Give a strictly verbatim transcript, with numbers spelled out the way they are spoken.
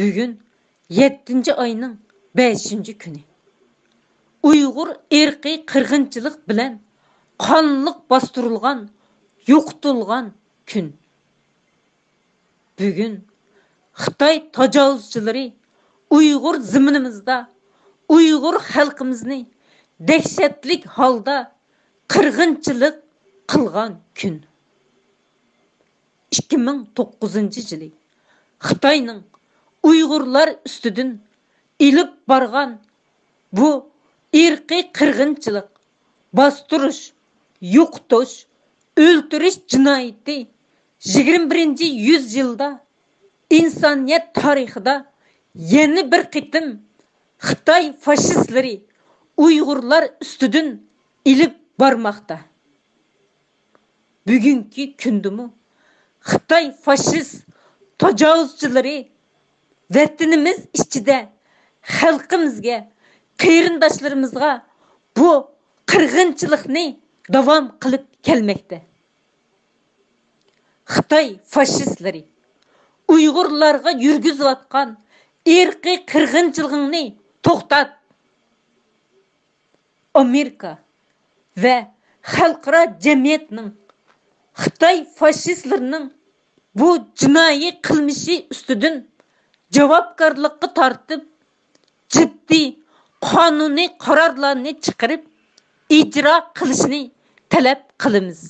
بۈگۈن يەتتىنچى ئاينىڭ بەشىنچى كۈنى. ئۇيغۇر ئىرقىي قىرغىنچىلىق بىلەن قانلىق باستۇرۇلغان، يوقىتىلغان كۈن. بۈگۈن خىتاي تاجاۋۇزچىلىرى ئۇيغۇر زېمىنىمىزدا ئۇيغۇر خەلقىمىزنى دەھشەتلىك ھالدا قىرغىنچىلىق قىلغان كۈن. ئىككى مىڭ توققۇزىنچى يىلى خىتاينىڭ ئۇيغۇرلار ئۈستىدىن ئېلىپ بارغان بۇ ئىرقىي قىرغىنچىلىق، باستۇرۇش، يوقىتىش، ئۆلتۈرۈش جىنايىتى يىگىرمە بىرىنچى يۈزيىلدا ئىنسانىيەت تارىخىدا يەنە بىر قېتىم خىتاي فاشىستلىرى ئۇيغۇرلار ئۈستىدىن ئېلىپ بارماقتا. بۈگۈنكى كۈندىمۇ خىتاي فاشىست تاجاۋۇزچىلىرى ۋەتىنىمىز ئىچىدە خەلقىمىزگە، قېرىنداشلىرىمىزغا بۇ قىرغىنچىلىقنى داۋام قىلىپ كەلمەكتە. خىتاي فاشىستلىرى، ئۇيغۇرلارغا يۈرگۈزۈۋاتقان ئىرقىي قىرغىنچىلىقىڭنى توختات! ئامېرىكا ۋە خەلقئارا جەمئىيەتنىڭ خىتاي فاشىستلىرىنىڭ بۇ جىنايى قىلمىشى ئۈستىدىن جاۋابكارلىققا تارتىپ، جىددىي قانۇنىي قارارلارنى چىقىرىپ، ئىجرا قىلىشىنى تەلەپ قىلىمىز.